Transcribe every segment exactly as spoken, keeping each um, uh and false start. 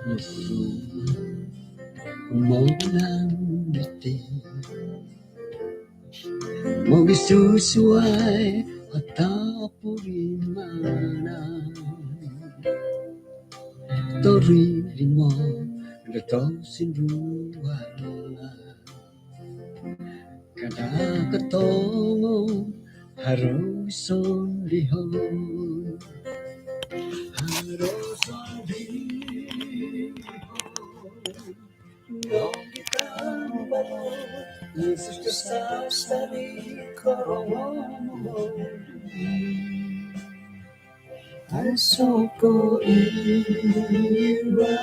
Nokuro mogunan diti mogisusuai atau purimanan, torimo do tosindualan. Kada kotongo haro sondihon, haro sondihon. Nong kita mabalo, Yesus tu sasari korongomon. Asoko ira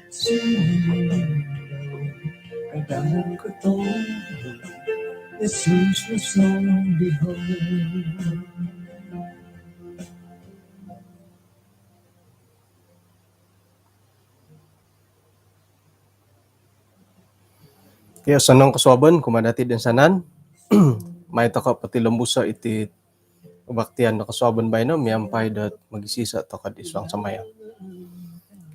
sini kadang ketemu Yesus lusong di hong. Okey, osonong kosuabon kumaa dati toinsanan. Mai tokou potilombuso iti kebaktian do kosuabon baino miampai dot mogisisa tokou id suang sambayang.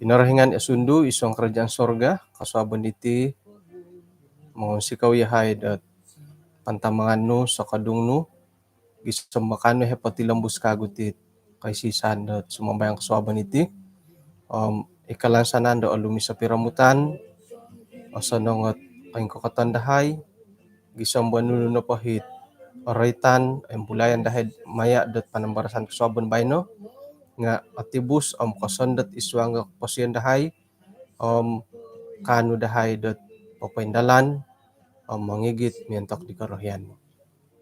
Kinorohingan osundu id suang kerajaan sorga, kosuabon diti mongunsikou yahai dot pantamangan nu, sokodung nu, gisom kaanu yahai potilombus kagu iti koisisaan dot sumambayang kosuabon iti. Om ikalansanan do olumis o piromutan, osonong ot koingkokoton dahai, gisom bo nunu nopo it oroitan, embulayan dahai maya dot panambarasan kosuabon baino, nga otibus om kosondot id suang do koposion dahai, om kaanu dahai dot popoindalan, om mongigit miontok di korohian.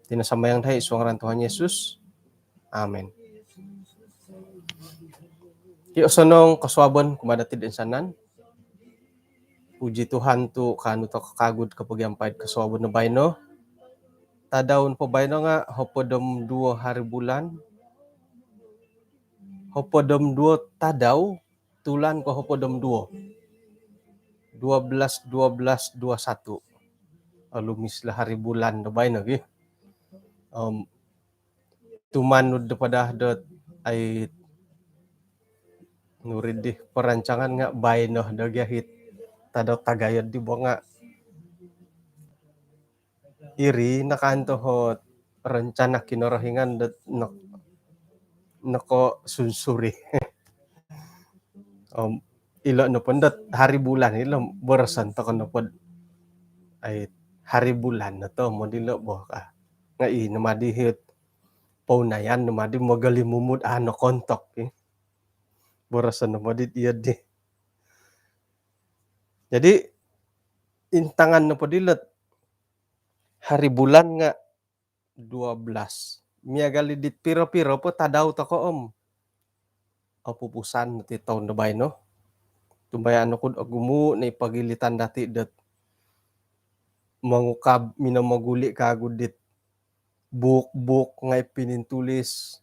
Iti no sambayang dahai id suang ngaran Tuhan Yesus. Amin. Okey, osonong kosuabon kumaa dati toinsanan. Puji Tuhan tu kaanu tokou kagu do kopogiampai do kosuabon do baino. Tadau nopo baino nga hopod om duo hari bulan. Hopod om duo tadau, tulan ko hopod om duo. Dua belas, dua belas, dua satu. Olumis lah hari bulan do baino gi. Om tumanud do pada dot ai nuri di perancangan nga baino do gia it tadau tagayo di bo nga iri nakan tokou ot rencana Kinorohingan dot nok-, nokosunsuri. Om ilo nopo dot hari bulan ilo boroson tokou nopo dot ai hari bulan no tomod ilo bo ka. Nga i no ma di it pounayan no ma di mogolimumud a nokontok i. Boroson nopo dit iyo di. Jadi intangan nopo dilo dot hari bulan nga dua belas. Miagal i dit piro-piro po tadau tokou om opupusan no iti toun do baino. Tumbayaan oku do ogumu no i pogilitan dati dot mongukab, minomoguli kagu dit buuk-buuk ngai pinintulis,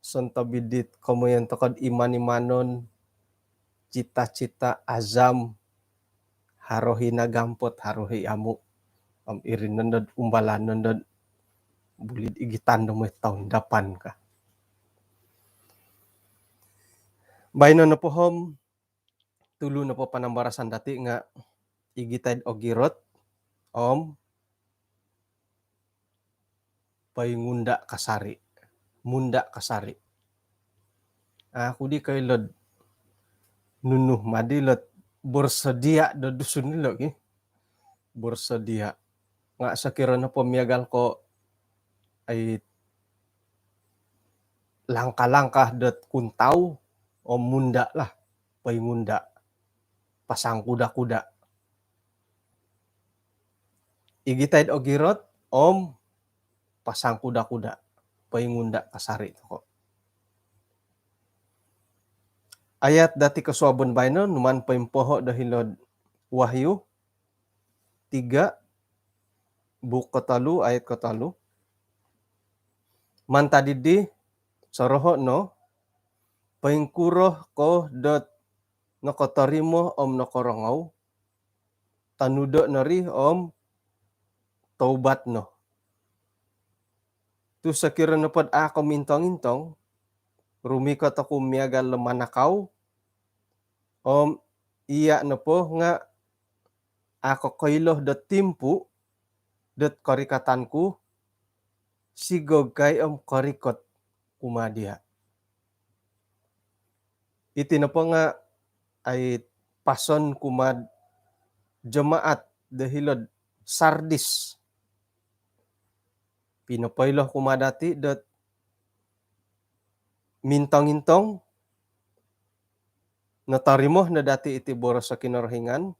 sontob i dit komoyon tokou do iman-imanon, cita-cita, azam, haro i nagampot, haro i amu. Om iri nondo do umbalan nondo do buli do igitan do mooi toun dapan ka. Baino nopo om tulu nopo panambarasan dati nga igitai do ogirot om poingunda kasari. Munda kasari. Aku di koilo do nunu ma di ilo dot bersedia do Dusun ilo ki. Bersedia. Nga sokiro nopo miagal ko ai langkah-langkah dot kuntau om munda lah. Poingunda. Pasang kuda-kuda. Igitai do ogirot om pasang kuda-kuda. Poingunda kasari tokou. Ayat dati kosuabon baino numaan poimpoho do hilo do Wahyu tiga, buuk kotolu, ayat kotolu. Mantad dii, soroho no, poingkuro ko dot nokotorimo om nokorongou, tonudo no ri om toubat no. Tu sokiro nopo do a ko mintong-intong, rumikot oku miagal do manakau, om iya' nopo nga' a' ko koilo do timpu dot korikatan ku, sigog kai om korikot kumaa diya'. Iti nopo nga' ai pason kumaa'd jemaat do hilo'd Sardis. Pinopoilo kumaa dati' dot mintong-intong, notorimo no dati' iti boros o Kinorohingan,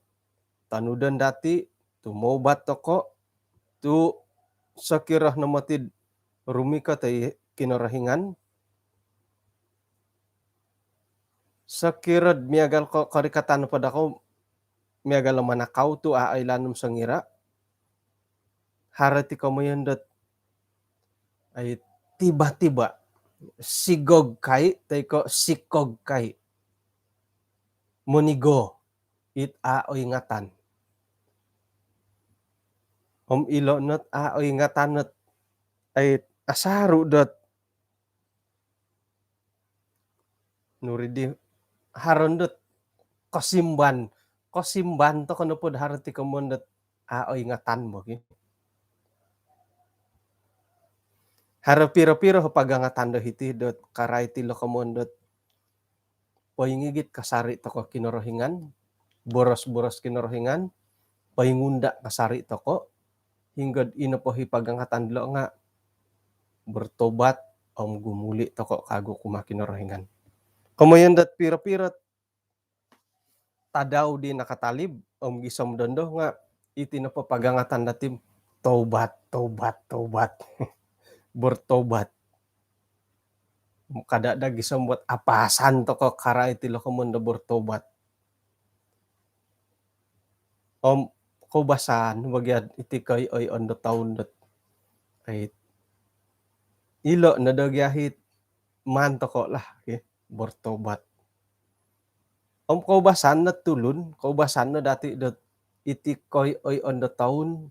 tonudon dati', tumoubat toko', tu' sokiro no moti'd rumikot i Kinorohingan, sokiro'd miagal ko korikatan nopo dako', miagal o manakau tu' a' oilaan om songira', haro ti komoyon dot ai tiba-tiba, sigog kai toi ko' sikog kai, monigo, it a' oingatan. Om ilo' not a' oingatan not ai asaru' dot nuri di haro ndot kosimban, kosimban toko' nopo'd haro ti komoyon dot a' oingatan bo ki. Haro piro-piro pagangatan do hiti dot karai ti lo komoyon dot poingigit kasari' toko' Kinorohingan, boros-boros Kinorohingan, poingunda' kasari' toko', hinggo'd ino po hi pagangatan dilo' nga' bertobat om gumuli' toko' kagu kumaa Kinorohingan. Komoyon dot piro-piro tadau di nakatalib om gisom dondo nga' iti nopo pagangatan dati' tobat, tobat, tobat. Bertobat. Kada' da gisom buat apasan toko' karai ti lo komoyon do bertobat. Om koubasan bagian iti koi oi ondo toun dot ai ilo' no do giahit maan toko' lah ki, bertobat. Om koubasan no tulun, koubasan no dati' dot iti koi oi ondo toun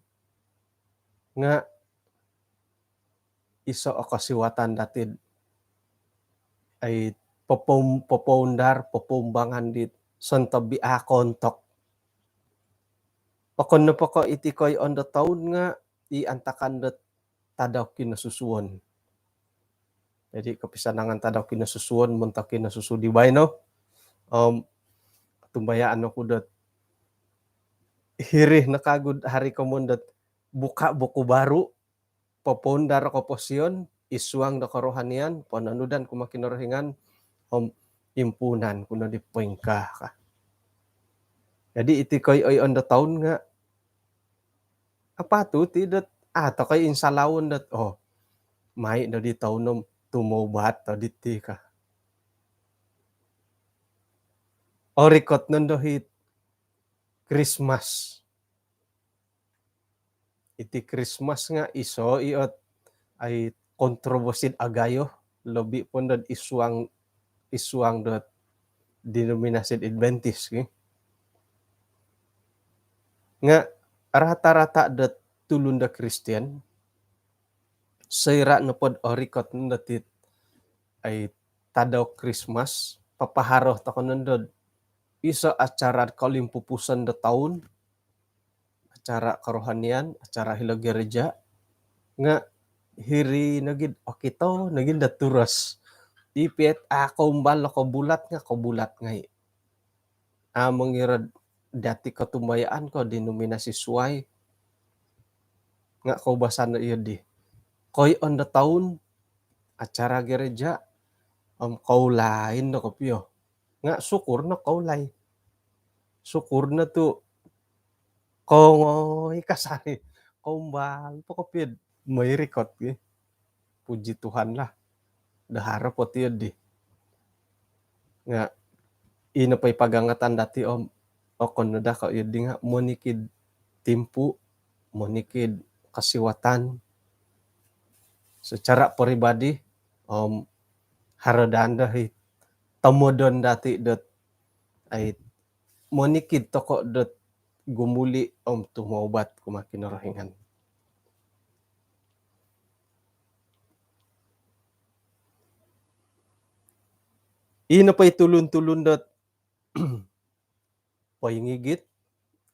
nga' iso' o kosiwatan dati'd ai popoum-, popoundar, popoumbangan dit sontob i a' koontok. Okon nopo ko' iti koi ondo toun nga' i antakan dot tadau kinosusuon. Jadi' kopisanangan tadau kinosusuon montok kinosusu di baino. Om tumbayaan oku dot hiri no kagu'd hari komoyon dot buka buku baru, popoundar koposion id suang do kerohanian, pononudan kumaa Kinorohingan, om impuunan ku no di poingkaa ka. Jadi' iti koi oi ondo toun nga' apatut i dot a' toko' i insalaon dot, oh, mai' no di toun om tumoubat to diti ka. Orikot nondo hi Krismas. Iti Krismas nga' iso' i ot ai kontroversi'd agayo, lobi' po ndo'd id suang, id suang dot denominasi'd Adventist ki. Nga' rata-rata dot tulun do Kristian, soira' nopo'd orikot nondo ti ai tadau Krismas, papaharo toko' nondo'd iso' acara kolimpupuson do toun, acara kerohanian, acara hilo gereja, nga' hiri nogi'd okito nogi'd do turos. I piya't a' koumbal o kobulat nga' kobulat ngai'. A' mongiro'd dati' kotumbayaan ko denominasi suwai. Nga' koubasan no iyo di. Koi ondo toun, acara gereja, om koulai no kopio. Nga' sukur no koulai. Sukur no tu' kongoi kasari'. Koumbal po kopio'd moi rikot ki. Puji Tuhan lah. Do haro po ti iyo di. Nga' ino po i pagangatan dati' om okon no da ko' iyo di nga' monikid timpu, monikid kosiwatan secara peribadi, om haro daa ndo hi tomodon dati' dot ai monikid toko' dot gumuli' om tumoubat kumaa Kinorohingan. Ino po i tulun-tulun dot poingigit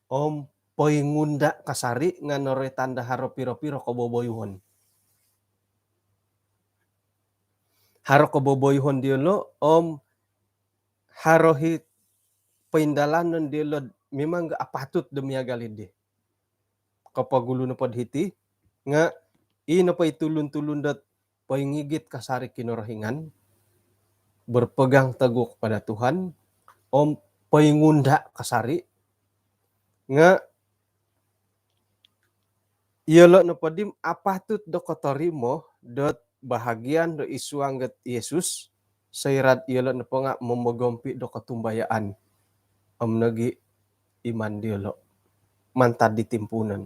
om poingunda kasari nga noroitan do haro piro-piro koboboyuhon. Haro koboboyuhon diolo om haro hi poindalanon diolo memang ga apatut do miagal di. Kopogulu nopo do hiti nga ino po i tulun-tulun dot poingigit kasari Kinorohingan, berpegang teguh kepada Tuhan, om poingunda kasari nga iolo nopo di apatut do kotorimo dot bahagian do isuang dot Yesus, soira iolo nopo nga momogompi do kotumbayaan om nogi iman diolo mantad di timpuunon.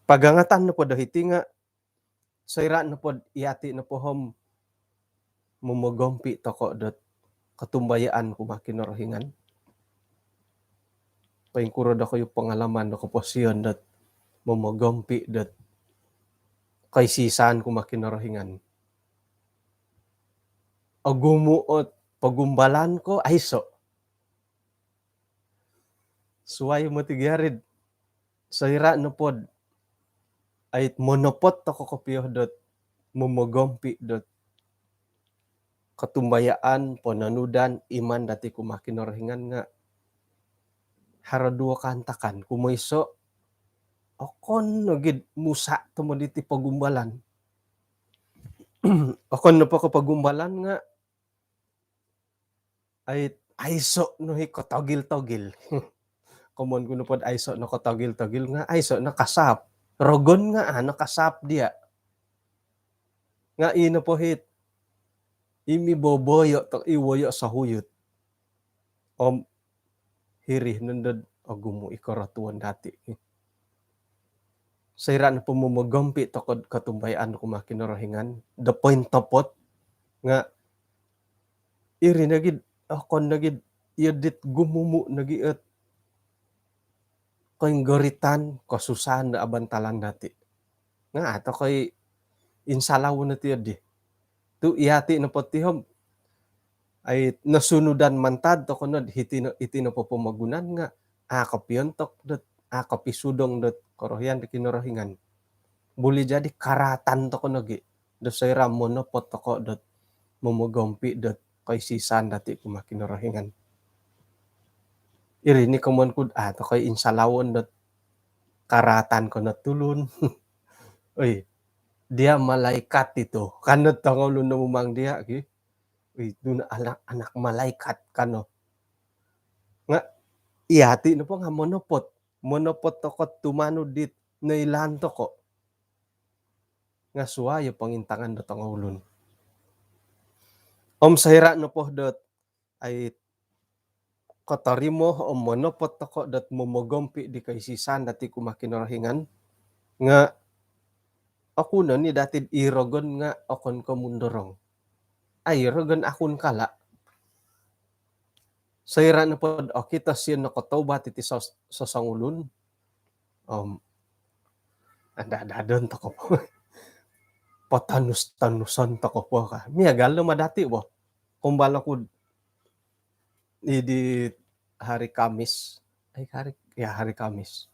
Pagangatan nopo do hiti nga soira nopo iyati nopo om momogompi toko dot kotumbayaan kumaa Kinorohingan. Poingkuro dokoyu pengalaman do koposion dot momogompi dot koisisaan kumaa Kinorohingan? Ogumu ot pogumbalan ko aiso? Suai moti gia ri, soira nopo dot ait monopot toko kopio dot momogompi dot kotumbayaan, pononudan, iman dati kumaa Kinorohingan nga haro duo kaantakan. Kumoiso, okon nogi do musa tomod iti pogumbalan. Okon nopo ko pogumbalan nga ai, aiso no hi kotogil-togil. Komon ku nopo dot aiso no kotogil-togil nga aiso no kasaap. Rogon nga a no kasaap dia. Nga ino po hiti, i miboboyo to, i woyo sohuyut. Om hiri nondo dot ogumu i korotuon dati. Soira nopo momogompi toko dot kotumbayaan kumaa Kinorohingan do pointopot nga iri nogi dot, okon nogi dot, iyo dit gumumu nogi ot koinggoritan, kosusaan do abantalan dati. Nga a toko i insalawon iti di. Tu iyati nopo ti om ai nosunudan mantad toko no hiti no, iti nopo pomogunan nga a kopiontok dot, a kopisudong dot korohian do Kinorohingan. Buli jadi karaatan toko nogi do soira monopot toko dot momogompi dot koisisaan dati kumaa Kinorohingan. Iri ni komon ku dot a toko i insalawon dot karaatan ko no tulun. Oi, dia malaikat itu. Kan no tongoulun no mumang dia ki. Oi, tu no anak, anak malaikat kan no. Nga iyati nopo nga monopot. Monopot toko tumanud dit noilaan toko. Nga suai o pongintangan do tongoulun. Om soira nopo dot ai kotorimo om monopot toko dot momogompi di koisisaan dati kumaa Kinorohingan nga oku no ni dati dot i rogon nga okon ko mundorong. Ai rogon akun kala. Soira nopo dot okito sio nokotobat iti sos-, sosongulun om andadon toko po. Potonus-tonuson toko po ka. Miagal no ma dati bo. Kombal oku di, di hari Kamis. Ai, hari, ya, hari Kamis.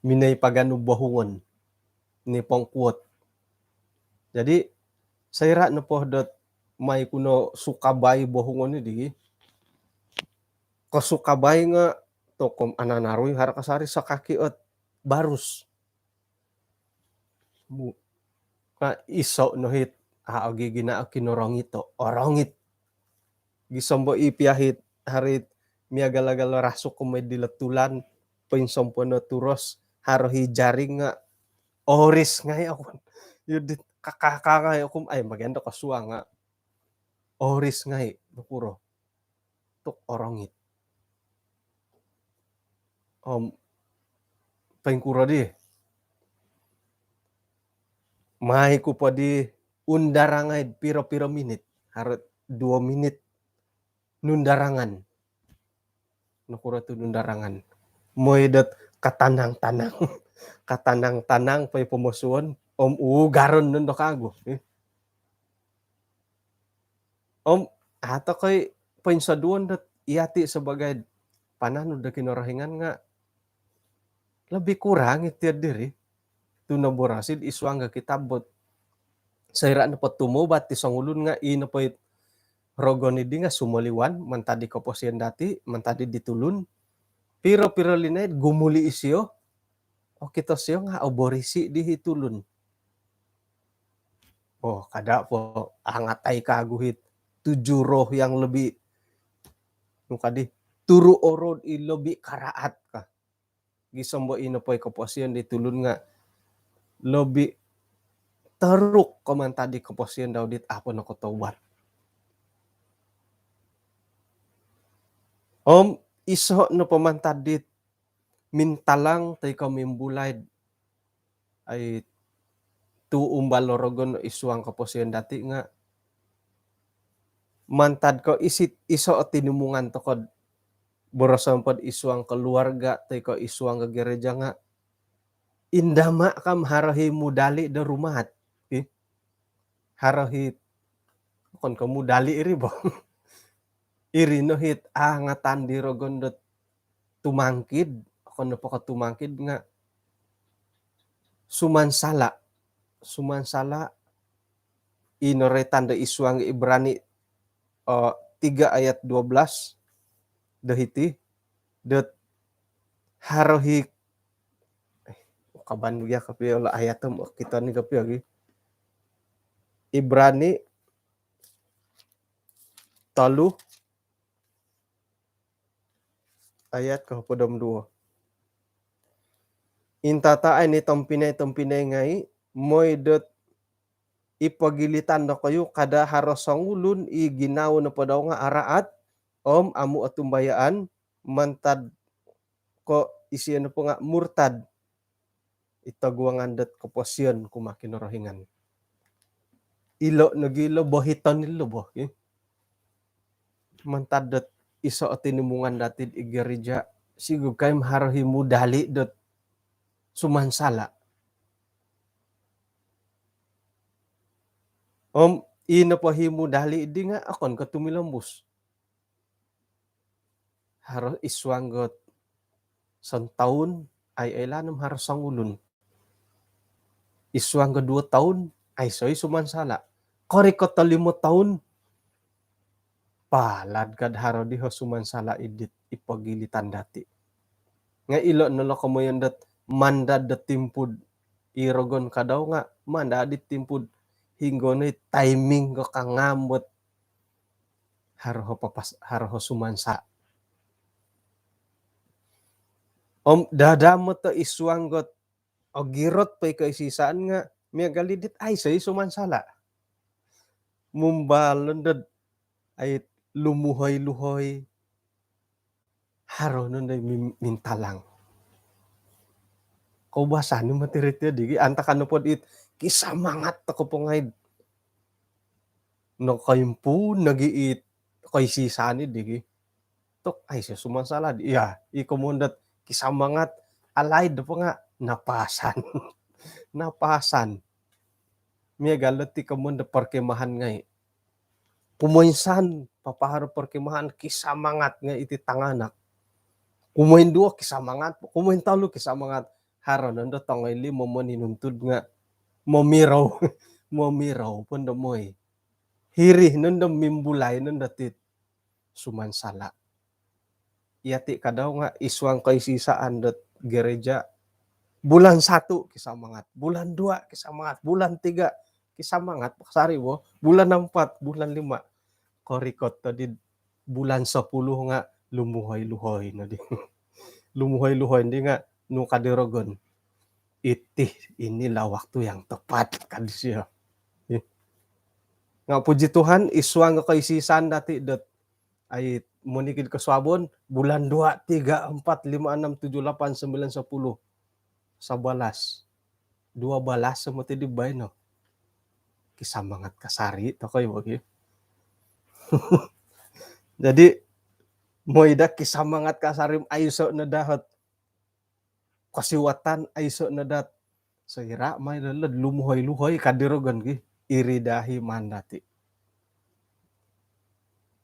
Minoi paganu bohungon ni pongkuot. Jadi soira nopo dot mai ku no sukabai bohungon di, kosukabai nga tokom ananaru i haro kasari sakaki ot barus. Mu, nga iso no hiti, a, ogi gina oki norongit to, orongit. Gisom bo i pia hiti, haro it miagal-agal rasuk ko mai di letulan, poinsompono turos, haro hi jaring nga oris ngai oku. Iyo di kakaka ngai oku, ai, magian do kosuang nga oris ngai, nokuro. Tu orongit. Om poingkuro di. Mai ku po di undarangai piro-piro minit. Haro duo minit nundarangan. Nokuro tu nundarangan? Moi dot katanang-tanang. Katanang-tanang po i pomosuon. Om ugaron nondo kagu. Eh. Om, ato koi poinsoduon dot iyati' sabagai pananud do Kinorohingan nga' lebih kurang iti diri tu' noboros id suang do kitab bot. Soira' nopo tumobat ti songulun nga' i nopo it rogon iddi nga' sumoliwan mantad di koposion dati', mantad di tulun. Piro-piro linaid gumuli' isio, okito sio nga' oborisi' di hi tulun. Oh, kada' po angatai kagu hit tujuh roh yang lebih, nu kadi, turu' orod i lebih karaat ka. Gisom bo ino poi koposion di tulun nga' lebih teruk ko mantad di koposion dau dit apo nokotobat. Om iso' nopo mantad dit mintalang toi ko mimbulai ai tu' umbal o rogon id suang koposion dati' nga' mantad ko isit iso' o tinimungan toko'd boroson pod id suang keluarga toi ko id suang ko gereja nga' indama' kam haro hi mudali' do rumaat. Ih. Haro hi, okon ko mudali' iri bo. Iri no hit angatan di rogon dot tumangkid, okon nopo ko tumangkid nga' sumansala'. Sumansala' i noroitan do id suang Ibrani, eh, tiga ayat dua belas do hiti, dot haro hi, eh, kaban gia kopio lo ayat tu' okito ni kopio gi. Ibrani tolu ayat kohopod om duo. Intata' ai ni tompinai-tompinai ngai', moi dot i pogilitan dokoyu kada' haro songulun i ginawo nopo dau nga' araat om amu' otumbayaan mantad ko isio nopo nga' murtad. I toguangan dot koposion kumaa Kinorohingan. Ilo' nogi ilo' bohiton ilo' bo, ki. Mantad dot iso' o tinimungan dati'd i gereja, sigog kai ma haro hi mudali' dot sumansala'. Om i nopo hi mudali' di nga' okon ko tumilombus. Haro id suang got sontoun, ai oilaan om haro songulun. Id suang got duo toun, aiso i sumansala'. Korikot o limo toun, palad kad haro di ho sumansala' id dit i pogilitan dati'. Nga' ilo' no lo komoyon dot mandad do timpu'd i rogon kadau nga' mandad di timpu'd hinonggo no i timing ko kangam bot haro ho papas, haro ho sumansa'. Om dadamot o id suang got ogirot po i koisisaan nga' miagal i dit aiso i sumansala'. Mumbalon dot ai lumuhoi-luhoi. Haro nondo i min-, mintalang. Koubasan ni moti ri ti digi, antakan nopo dit kisamangat toko po ngai'd nokoimpuun nogi it koisisaan i digi. Tu' aiso sumansala' di. Iya, i komoyon dot kisamangat, alaid nopo nga' napasan. Napasan. Miagal dot i komoyon dot perkemahan ngai'. Kumoinsan papaharo perkemahan, kisamangat ngai' iti tanganak. Kumoinduo kisamangat, kumointolu kisamangat. Haro nondo tongoi li momoninuntud nga' momirou. Momirou po nondo moi. Hiri nondo mimbulai nondo ti sumansala'. Iya ti kadau nga' id suang koisisaan dot gereja. Bulan satu kisamangat, bulan dua kisamangat, bulan tiga kisamangat, kasari bo. Bulan empat, bulan lima. Korikot nodi bulan sepuluh nga' lumuhoi-luhoi nodi. Lumuhoi-luhoi nodi nga' nu kadi rogon. Iti, inilah waktu yang tepat, kadi sio. Nga' puji Tuhan, id suang koisisaan dati' dot ai monikid kosuabon, bulan dua, tiga, empat, lima, enam, tujuh, lapan, sembilan, sepuluh, sebelas, dua belas sama tadi baino. Kisamangat kasari tokoi bagi. Jadi, moi daa kisamangat kasari, aiso no daa hot kosiwatan, aiso no daa soira' mai leled lumuhoi-luhoi kadi rogon gi, iri daa hi maan dati'.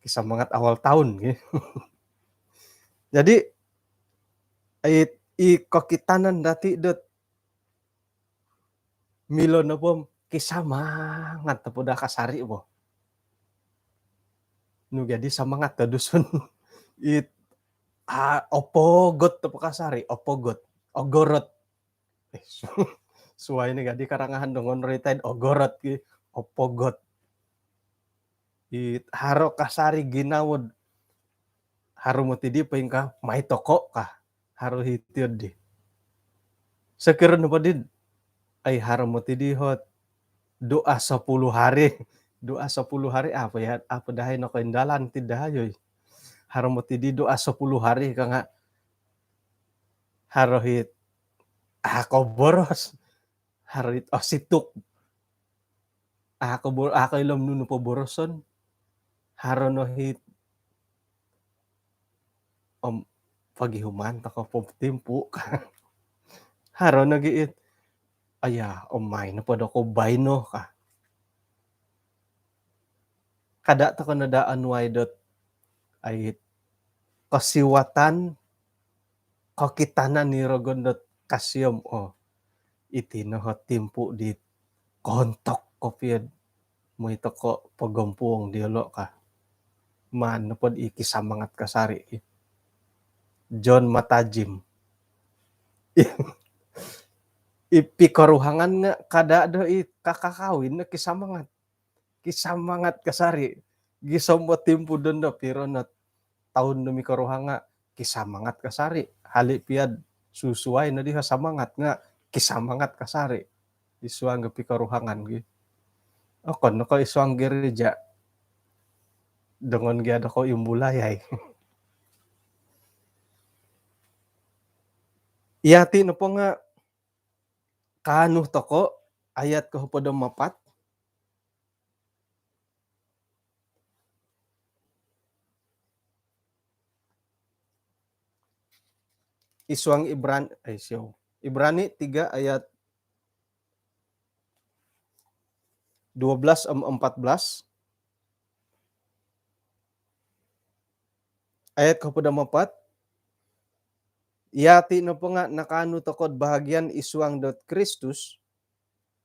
Kisamangat awal tahun, ki. Jadi, i, i kokitanan dati dot milo nopo kisamangat topo daa kasari bo. Nu jadi samangat do Dusun. It, ah, opogot topo kasari, opogot. Ogorot. Eh, su-, suai ni gadi karangahan dongon retired ogorot ki, opogot. It, haro kasari ginawo. Haro moti di poingkaa, mai toko ka. Haro hiti di. Sokiro nopo di, ai, haro moti di hot doa sepuluh hari. Doa sepuluh hari apa ya? Apa dahai nokoindalan ti dahai, oi. Haro moti di doa sepuluh hari ka nga. Haro hit, ah, ko boros. Haro hit, oh, situk. Ah, ko bor-, ah, ko ilom nunu po boroson. Haro no hit, om, pogihuman toko po timpu. Haro no gi it, aya, om, mai nopo doko baino ka. Kada toko no daa anuai dot, ai, kosiwatan, kokitanan ni rogon dot kasiom, oh, iti no ho timpu di kontok kopio moi toko pogompuong diolo ka. Maan nopo di kisamangat kasari. John Matajim. I pikoruhangan nga kada do i kakakawin no kisamangat. Kisamangat kasari. Gisom bo timpu dondo piro no tahun do mikoruhang nga kisamangat kasari. Hali piad susuai no diho samangat nga kisamangat kasari. Id suang do pikoruhangan gi. Okon no ko id suang gereja. Dongon gia doko imbulayai. Iyati nopo nga kaanu toko ayat kohopod om apat. Id suang Ibran-, eh, siou. Ibrani tiga ayat dua belas om empat belas. Ayat kohopod om apat. Iyati nopo nga nakaanu toko do bahagian id suang dot Kristus,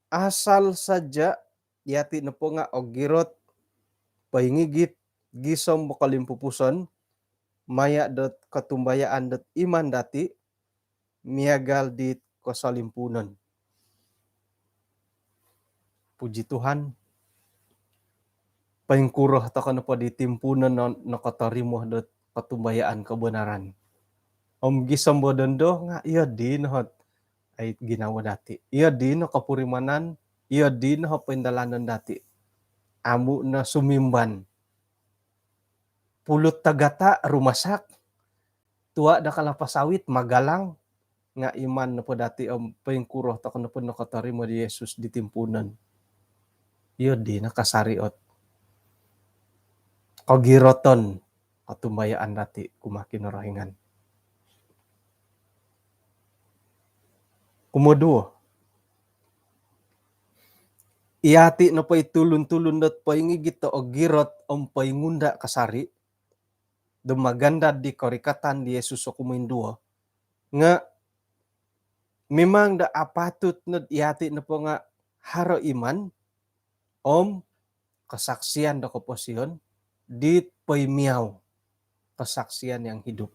asal saja iyati nopo nga ogirot, poingigit, gisom bo kolimpupuson, maya dot kotumbayaan dot iman dati, miagal di kosolimpunon. Puji Tuhan, poingkuro toko nopo di timpunon no-, nokotorimo dot kotumbayaan kebenaran. Om gisom bo dondo nga iyo di no hot, ai, ginawo dati. Iyo di no kopurimanan, iyo di no ho poindalanon dati. Amu no sumimban. Pulut tagata rumasak, tua do kalapa sawit magalang, nga iman nopo dati om poingkuro toko nopo nokotorimo di Yesus di timpunon. Iyo di no kasari ot kogiroton kotumbayaan dati kumaa Kinorohingan. Kumoduo, iyati nopo i tulun-tulun dot poingigit do ogirot om poingunda kasari do magandad di korikatan di Yesus o kumoinduo, nga memang do apatut nod iyati nopo nga haro iman om kesaksian do koposion dit poimiau, kesaksian yang hidup.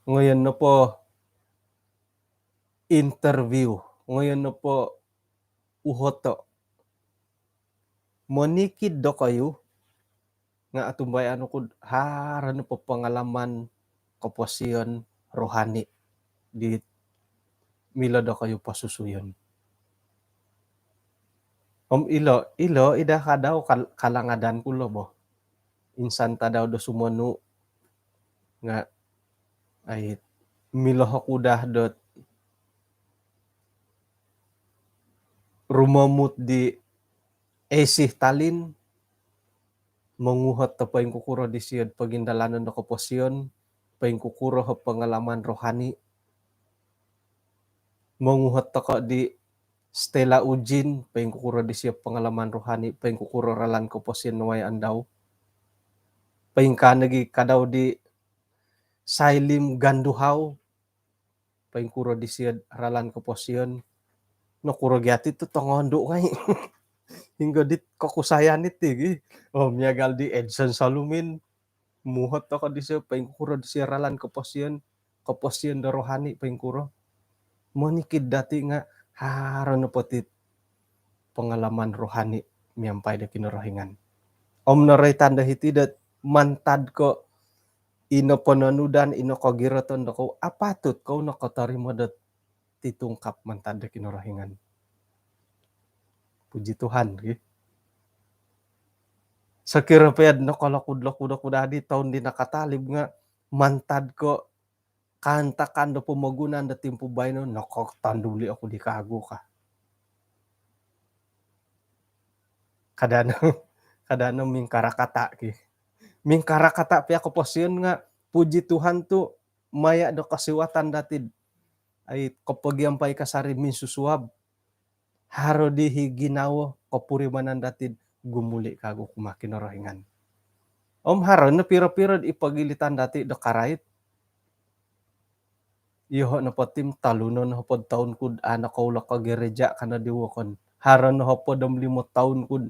Ngoyon nopo interview, ngoyon nopo uhoto, monikid dokoyu nga otumbayaan oku do haro nopo pengalaman koposion rohani di milo dokoyu posusuyon. Om ilo, ilo ida kadau kal-, kalangadan ku lo bo. Insan tadau do sumonu nga, ai, milo oku daa dot rumomut di esi talin, monguhot do poingkukuro disio do pogindalanon do koposion, poingkukuro o pengalaman rohani, monguhot toko di Stella Ujin, poingkukuro disio pengalaman rohani, poingkukuro ralan koposion nu wayaan dau. Poingkaa nogi kadau di Sailim Ganduhau, poingkuro disio ralan koposion. Nokuro gia ti tu tongondu ngai. Hinggo dit kokusayan iti gi. Oh, miagal di Edson Salumin, muhot toko disio, poingkuro disio ralan koposion, koposion do rohani poingkuro. Monikid dati nga haro nopo ti pengalaman rohani miampai do Kinorohingan. Om noroitan do hiti dot mantad ko ino pononudan, ino kogiroton dokou, apatut kou nokotorimo dot titungkap mantad do Kinorohingan. Puji Tuhan, ki. Sokiro pia nokolokud-lokud oku dadi toun di nakatalib nga mantad ko kaantakan do pomogunan do timpu baino, nokotonduli oku di kagu ka. Kada no, kada no mingkarakata, ki. Mingkarakata pia koposion nga, puji Tuhan tu maya do kosiwatan dati, ai, kopogiampai kasari minsusuab, haro di hi ginawo kopurimanan dati gumuli kagu kumaa Kinorohingan. Om haro no piro-piro i pogilitan dati do karait. Iyoho nopo ti, tolu no nohopod toun kud a nokoulok ko gereja kano di wokon. Haro nohopod om limo toun kud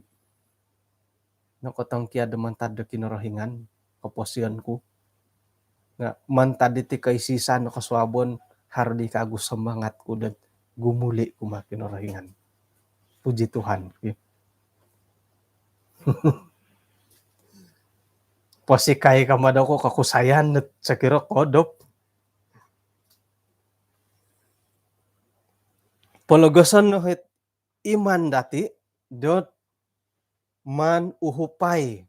nokotongkiad do mantad do Kinorohingan koposion ku. Nga mantad diti koisisan no kosuabon, haro di kagu semangat ku dot gumuli kumaa Kinorohingan. Puji Tuhan. Posikai kama doko kakusayan dot sokiro kodop. Pologoson no hit iman dati dot maan uhupai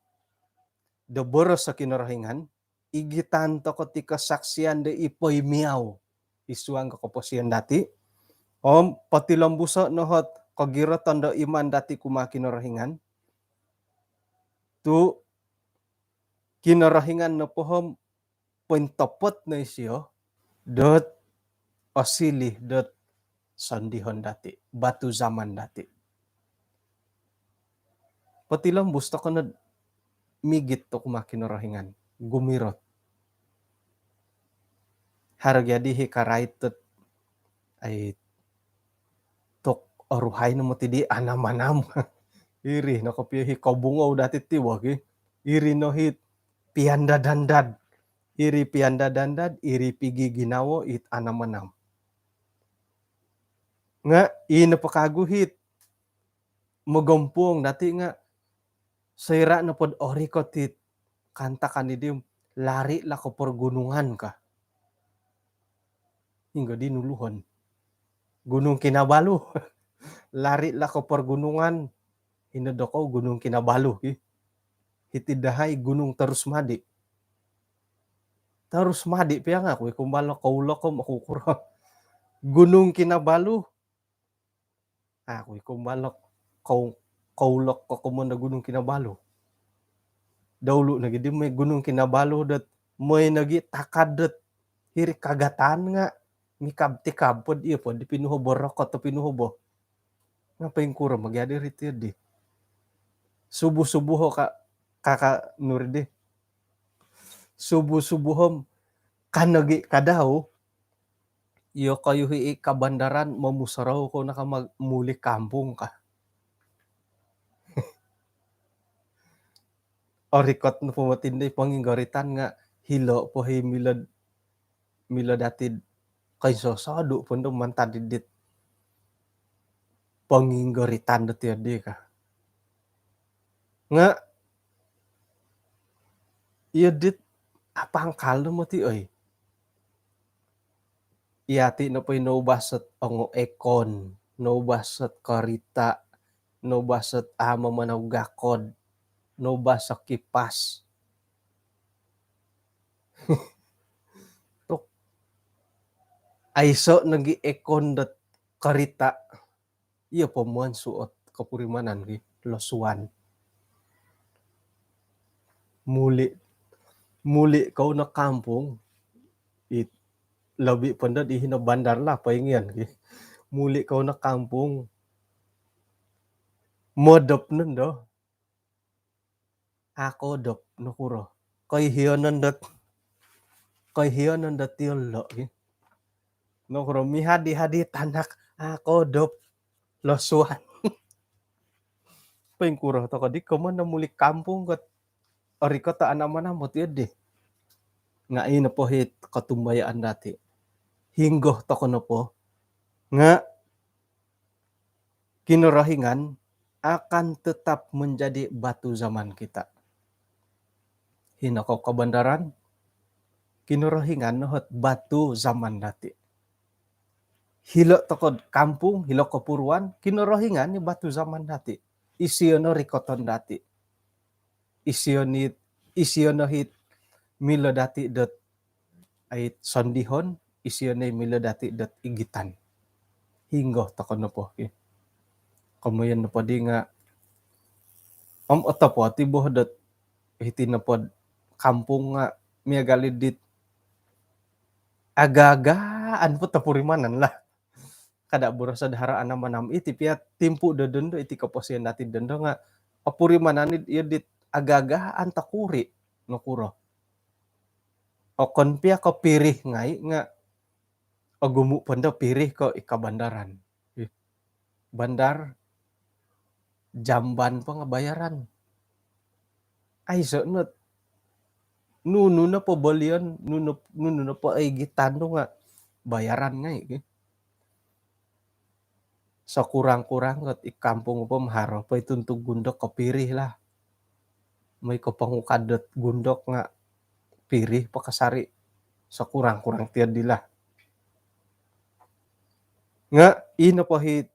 do boros o Kinorohingan, igitan toko ti kasaksian do i poimiau id suang ko koposion dati. Om potilombuso no hot kogiroton do iman dati kumaa Kinorohingan. Tu Kinorohingan nopo om pointopot no isio dot osiliu dot sondihon dati, baptisaman dati. Potilombus toko nod migit toko kumaa Kinorohingan, gumirot. Haro gia di hi karait dot, ai, tok oruhai no moti di anam-anam. Iri no kopio hi kobungou dati ti wagi. Iri no hi piandad-andad. Iri piandad-andad, iri pigi ginawo it anam-anam. Nga ino po kagu hit mogompung dati nga soira nopod orikot it kaantakan di om lari lah ko pergunungan ka. Hinggo di nuluhon. Gunung Kinabalu. Lari lah ko pergunungan. Ino dokou Gunung Kinabalu, ki. Hiti dahai Gunung Terus Madi. Terus Madi pia nga, aku ikumbalo koulok om aku kuro. Gunung Kinabalu. Aku ikumbalo kou, koulok ko komoyon do Gunung Kinabalu. Daulu nogi di moi Gunung Kinabalu dot moi nogi takad dot hiri kagatan nga mikab-tikab pod iyo pod di pinuhobo, rokot do pinuhobo. Nga poingkuro magi adi riti di. Subuh-subuh ho ka, kaka Nurdi. Subuh-subuh om kanogi kadau, iyo koyu hi i kabandaran momusorou kou no ka mag-, muli kampung ka. Orikot no po moti di ponginggoritan nga hilo po hi milo, milo dati koinsosodu po ndo mantad di dit ponginggoritan dati di ka. Nga iyo dit apangkal no moti, oi. Iyati nopo i noubas ot ongo ekon, noubas ot korita, noubas ot amo manau gakod, noubas ot kipas. Tok. Aiso nogi ekon dot korita. Iyo po muan suot kopurimanan ki, losuan. Muli, muli kou no kampung, it, lobi po ndo di hino bandar lah poingion ki. Muli kou no kampung, Modop nondo. Akodop, nokuro? Koihiyonon dot, koihiyonon dot yolo' gi. Nokuro mihadi-hadi tanak, akodop, losuan. Poingkuro toko di komoyon do muli kampung kot orikot o anam-anam ot iyo di. Nga' ino po hit kotumbayaan dati'. Hinggo toko nopo nga' Kinorohingan akan tetap menjadi batu zaman kita. Hino ko kabandaran, Kinorohingan no hot batu zaman dati'. Hilo' tokod kampung, hilo' kopuruan, Kinorohingan ni batu zaman dati'. Isio no rikoton dati'. Isio ni, isio no hit milo dati' dot ait sondihon, isio no i milo dati' dot igitan. Hinggo toko nopo ki. Komoyon nopo di nga' om otopot i bo dot hiti nopod kampung nga' miagal i dit aga-agaan po topurimanan lah. Kada' boroso do haro anam-anam iti pia timpu do dondo, iti koposion dati dondo nga' opurimanan i iyo dit aga-agaan tokuri', nokuro. Okon pia ko' pirih ngai' nga' ogumu' pondo pirih ko' i kabandaran. Ih, bandar, jamban po nga' bayaran. Aiso' not nunu nopo bolion, nunu, nunu nopo igitan do nga' bayaran ngai' ki. Sokurang-kurang kot i kampung po maharo po i tuntug gundok ko' pirih lah. Moi ko' pongukad dot gundok nga' pirih po kasari'. Sokurang-kurang tiyo di lah. Nga' ino po hi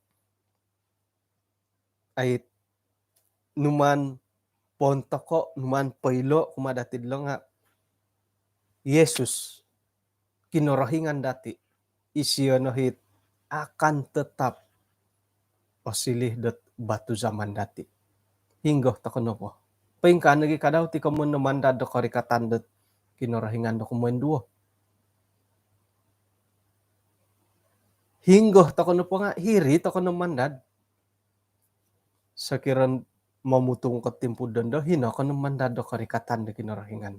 ait numaan pontoko', numaan poilo' kumaa dati' dilo' nga' Yesus, Kinorohingan dati', isio no hit akan tetap osilih dot batu zaman dati'. Hinggo toko nopo. Poingkaa nogi' kadau ti komoyon no mandad do korikatan dot Kinorohingan do kumoinduo. Hinggo toko nopo nga' hiri toko no mandad. Sokiro momutung ko timpu dondo, hino ko no mandad do korikatan do Kinorohingan.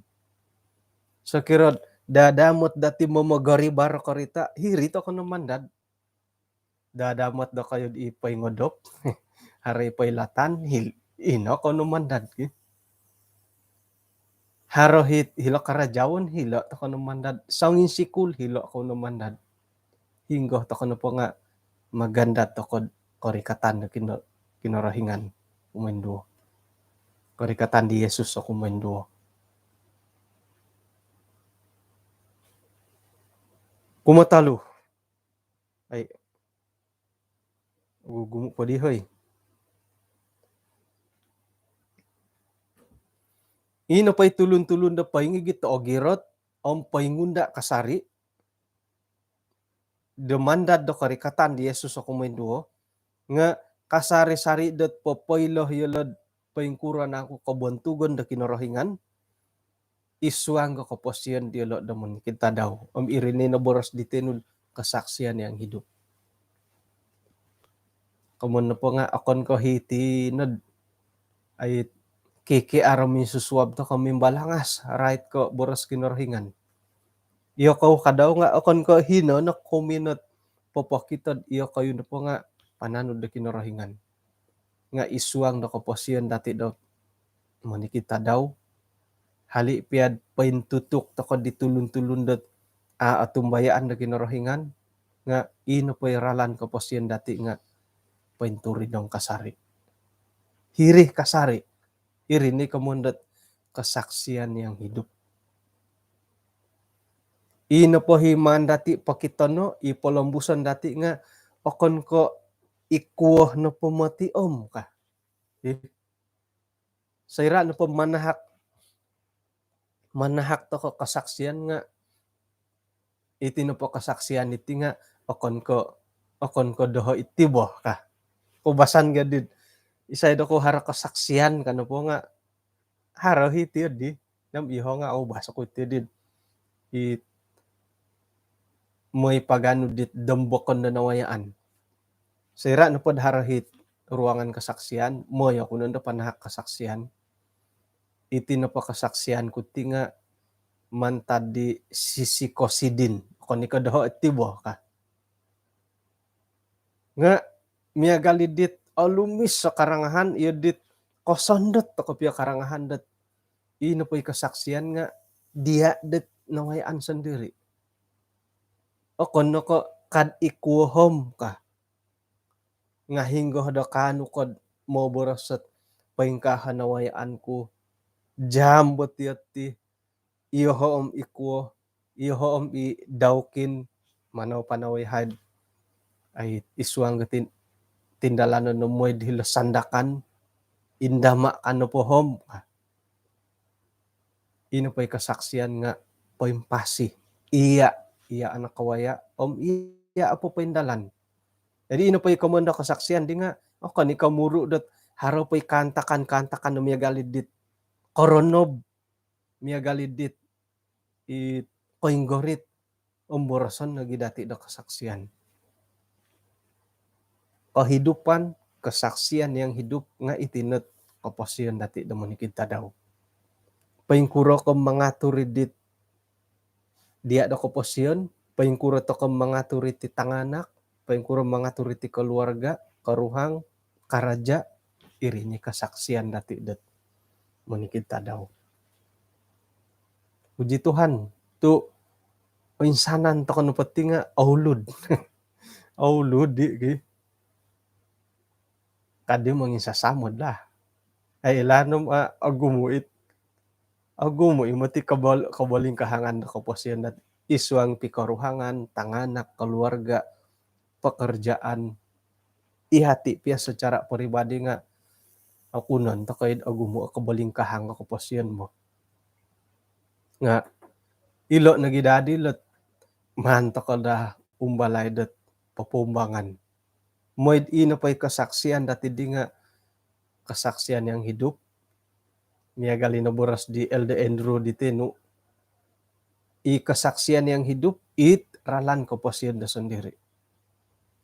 Sokiro dadamot dati' momogoribar korita', hiri toko no mandad. Dadamot dokoyu i poingodop, haro i poilatan, hil-, hino ko no mandad ki. Haro hit, hilo' karajaon, hilo' toko no mandad. Songinsikul, hilo' ko no mandad. Hinggo toko nopo nga' magandad toko korikatan do Kino-, Kinorohingan kumoinduo. Korikatan di Yesus o kumoinduo. Kumotolu. Ai. Gugumu' po di hoi. Ino po i tulun-tulun do poingigit do ogirot om poingunda' kasari' do mandad do korikatan di Yesus o kumoinduo nga' kasari-sari' dot popoilo iyolo'd poingkuro nangku kobontugon do Kinorohingan id suang do koposion diyolo' do monikid tadau. Om iri ni noboros diti nu kesaksian yang hidup. Komoyon nopo nga' okon ko' hiti nod ai K K R minsusuab toko mimbalangas, rait ko' boros Kinorohingan. Iyokou kadau nga' okon ko' hino no kuminot popokitod iyokoyu nopo nga' pananud do Kinorohingan. Nga' id suang do koposion dati' do monikid tadau, hali' pia'd pointutuk toko di tulun-tulun dot a' otumbayaan do Kinorohingan, nga' ino po i ralan koposion dati' nga' pointuridong kasari'. Hiri kasari', iri ni komoyon dot kesaksian yang hidup. Ino po hi maan dati' pokitono', i polombuson dati' nga' okon ko' i kuo nopo moti om ka. Ih. Soira' nopo manahak, manahak toko kesaksian nga' iti nopo kesaksian iti nga' okon ko', okon ko' doho' iti bo ka. Koubasan gadid. Isai dokou haro kesaksian ka nopo nga' haro hi tiyo di. Nam iyoho' nga' oubas oku tiyo di. I moi paganu dit dombokon do nawayaan. Soira' nopod haro hit ruangan kesaksian, moyo ku nondo panahak kesaksian. Iti nopo kesaksian ku ti nga mantad di sisi kosidin. Okon i ko doho iti bo ka. Nga miagal i dit olumis o karangahan, iyo dit kosondot toko pia karangahan dot ino po i kesaksian nga dia dit nawayaan sendiri. Okon no ko kad ikuo hom ka. Nga hinggo do kaanu kod moboros ot poingkaa nawayaan ku, jam bo ti oti, iyoho om ikuo, iyoho om i daukin, manau-panau i haid, ai, isuang ga tin-, tindalanon no moid hilo Sandakan, indama ka nopo hom. Ah, ino po i kesaksian nga poimpasi. Iya, iya anak kawaya, om iya apo poindalan. Jadi ino po i komondo kesaksian di nga, okon i ko muru dot haro po i kaantakan-kaantakan no miagal i dit koronob, miagal i dit i koinggorit, om boroson nogi dati do kesaksian. Kehidupan, kesaksian yang hidup nga iti not koposion dati do monikid tadau. Poingkuro ko mangatur i dit dia do koposion, poingkuro toko mangatur iti tanganak, poingkuro mangatur iti keluarga, koruhang, karaja, iri ni kesaksian dati dot monikid tadau. Puji Tuhan, tu insanan toko nopo ti nga oulud. Oulud di ki. Kadi monginsasamod lah. Ai, ilaan om, ah, ogumu it, ogumu i moti kobol-, kobolingkahangan do koposion dot isuang pikoruhangan, tanganak, keluarga, pekerjaan. I hati pia secara peribadi nga okunon toko id ogumu o kobolingkahang o koposion bo. Nga ilo nogi dadi lot maan toko daa umbalai dot popoumbangan. Moid ino po i kesaksian dati di nga kesaksian yang hidup. Miagal i noboros di Elder Andrew di tinu, i kesaksian yang hidup, it ralan koposion do sendiri.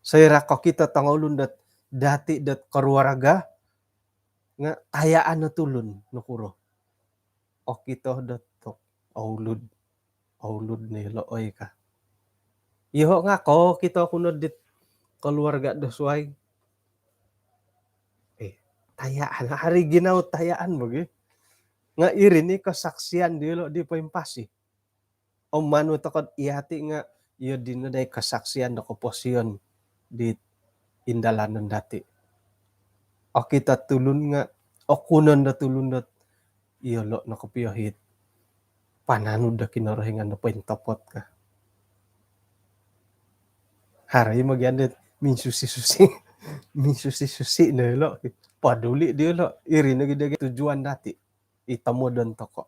Soira kokito tongoulun dot dati dot keluarga, nga tayaan no tulun, nokuro. Okito dot tok, oulud. Oulud no ilo oi ka. Iyoho nga kokito ku no dit keluarga do suai. Eh, tayaan, hari ginau tayaan bagi. Nga iri ni kesaksian diolo di poimpasi. Om manu toko dot i hati nga iyo dino dai kesaksian do koposion di indalanon dati. Okito tulun nga okunon do tulun dot iyolo no kopio it pananud do Kinorohingan do pointopot ka. Haro i mogian dit minsusi-susi. Minsusi-susi no ilo. Paduli diolo. Iri nogi dagi tujuan dati. I tomodon toko.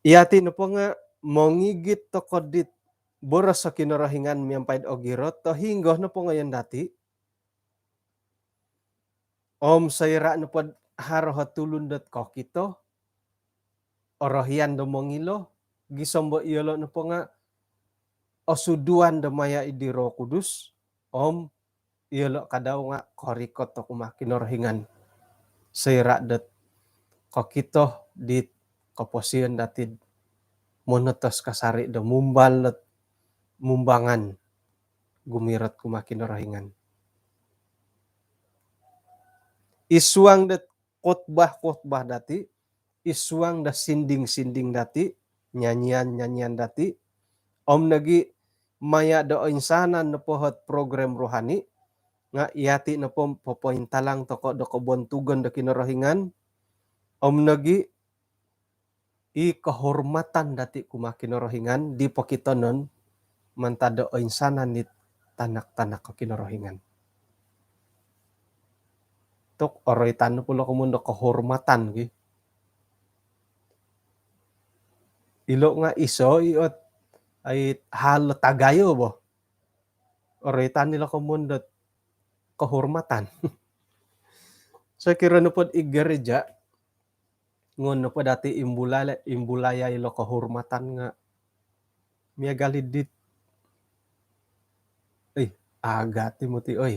Iyati nopo nga mongigit toko dit boros o Kinorohingan miampai do ogirot, tohinggo nopo ngoyon dati. Om soira nopo haro o tulun dot kokito, orohian do mongilo, gisom bo iyolo nopo nga osuduan do maya id di Roh Kudus, om iyolo kadau nga korikot o kumaa Kinorohingan. Soira dot kokito dit koposion dati monotos kasari do mumbal dot mumbangan gumirot kumaa Kinorohingan. Isuang dot khotbah-khotbah dati, isuang do sinding-sinding dati, nyanyian-nyanyian dati, om nogi maya do oinsanan nopo ot program rohani, nga iyati nopo popointalang toko do kobontugon do Kinorohingan, om nogi i kehormatan dati kumaa Kinorohingan di pokitonon mantad do oinsanan dit tanak-tanak o Kinorohingan. Tok oroitan nopo lo komoyon do kehormatan ki. Ilo nga iso i ot ai hal tagayo bo. Oroitan ilo komoyon dot kehormatan. Sokiro nopo id gereja, ngoyon nopo dati imbulai-, imbulaya ilo kehormatan nga miagal i dit, eh, Agat i moti oi.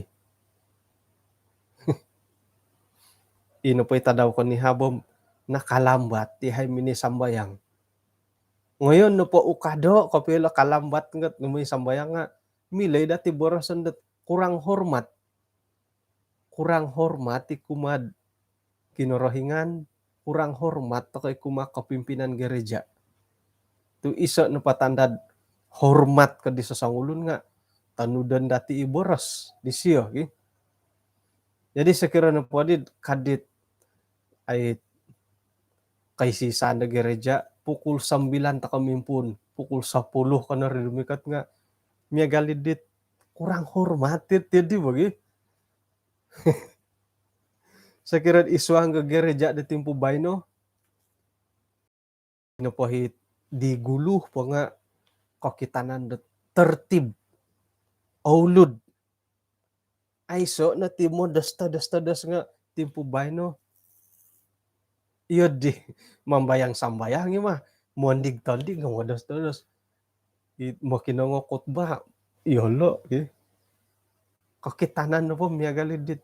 Ino po i tadau konihab om nakalambat i hai minisambayang. Ngoyon nopo ukado kopio lo kalambat ngot numuy sambayang nga milo i dati boroson dot kurang hormat. Kurang hormat i kumaa'd Kinorohingan, kurang hormat toko i kumaa kopimpinan gereja. Tu iso nopo tanda'd hormat ko di sosongulun nga tonudon dati i boros disio, ki. Jadi sokiro nopo di kadit ai kaisi-isaan do gereja pukul sambilan toko mimpuun, pukul sapuluh kono ri dumikot nga miagal i dit kurang hormat ti, ti di bagi. Sokiro id suang do gereja do timpu baino, nopo hiti di gulu po nga kokitanan do tertib, oulud. Aiso no ti modos-todos-todos nga timpu baino. Iyo di mambayang sambayang i mah, mondig-tondig nga modos-todos. I mokinongou khutbah, iyolo, ki. Kokitanan nopo miagal i dit.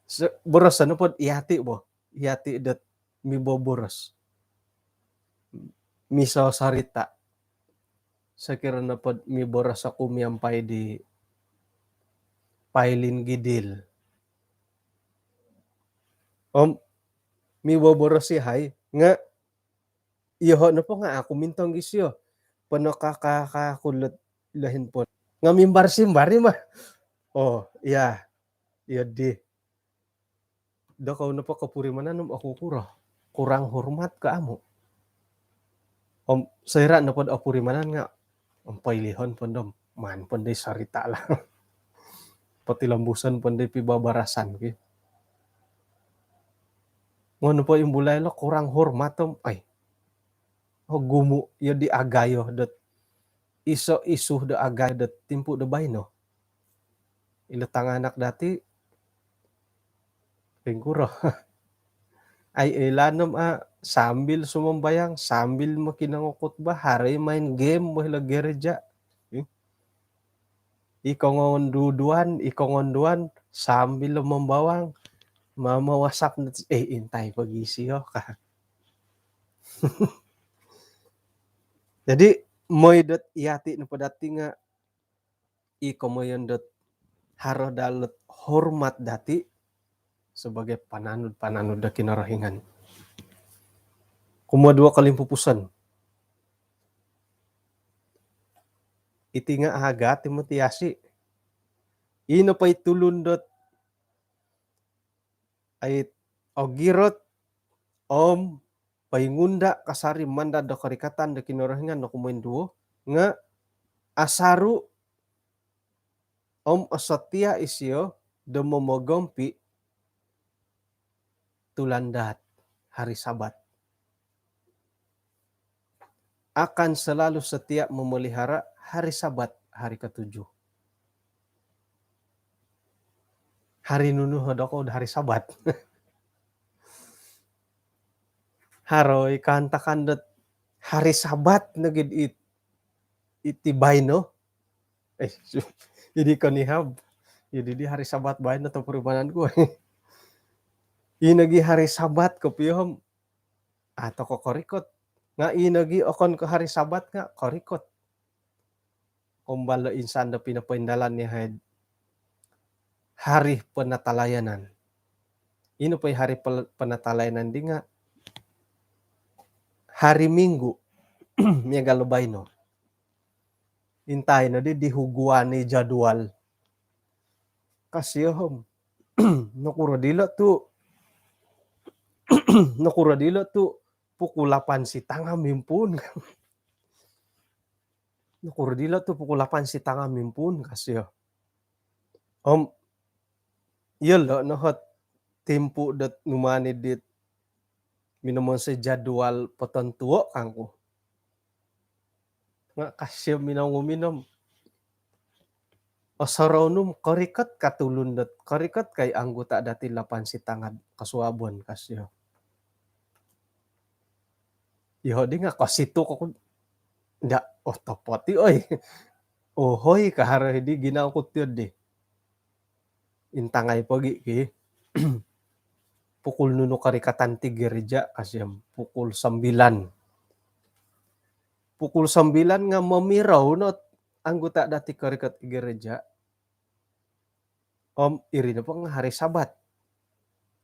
Se-, boroson nopo iyati bo. Iyati dot miboboros. Misosorita. Sokiro nopo miboros oku miampai di Pailin Gidil. Om miboboros i hai nga iyoho nopo nga aku mintong disio. Pono kaka aku lo, lo handphone. Nga mimbar-simbar i mah. Oh, iya. Iya di. Dokou nopo kopurimanan om oku kuro. Kurang hormat ko amu. Om soira nopo do opurimanan nga om poilihon po ndo, maan po ndo sorita lah. Potilombuson po ndo pibabarasan, ki. Ngono po imbulai lo kurang hormat om, ai. Ogumu iyo di agayo dot iso isu do agayo dot timpu do baino. Ilo tanganak dati, poingkuro. Ai, ilaan om, ah, sambil sumambayang, sambil mokinongou khutbah, haro i main game bo hilo gereja. Hmm. I kongonduduan, i kongonduan, sambil lo mambawang, mama WhatsApp no, eh, intai pogi isio ka. Jadi, moi dot iyati nopo dati nga i komoyon dot haro dalot hormat dati sebagai pananud-pananud do Kinorohingan. Kumoduo kolimpupuson. Iti nga agat i mutiasi. Ino po i tulun dot ai ogirot om poingunda kasari mantad do korikatan do Kinorohingan do kumoinduo nga asaru om osetia isio do momogompi tulandaat hari Sabat. Akan selalu setia memelihara hari Sabat, hari ketujuh. Hari nunu dokou do hari Sabat. Haro i kaantakan dot hari Sabat nogi it, iti baino. Eh, su-, idi konihab. Idi di hari Sabat baino topurimanan ku. I nogi hari Sabat kopio om, ah, toko korikot. Nga i nogi okon ko hari Sabat nga korikot. Kombal do insan do pinopoindalan ni hai hari penatalayanan. Ino po i hari pel-, penatalayanan di nga hari Minggu, miagal baino. Intai no di, di huguan i jadual. Kasio om. Nokuro dilo tu, nokuro dilo tu pukul lapan sitanga mimpuun. Nokuro dilo tu pukul lapan sitanga mimpuun, kasio. Om, iyolo no hot timpu dot numaan i dit minomonsoi jadual potontuo kangku. Nga kasio minongumin om. Osorou nu om korikot ka tulun dot, korikot ka i anggota dati lapan sitanga do kosuabon, kasio. Iyoho di nga kositu oku. Nda, oh, topot i, oi. Ohoi, ka haro i di ginawo ku ti di. intangai pogi ki. Pukul nunu korikatan ti gereja, ka sio om pukul sembilan. Pukul sembilan nga momirou no anggota dati korikot gereja. Om iri nopo nga hari Sabat.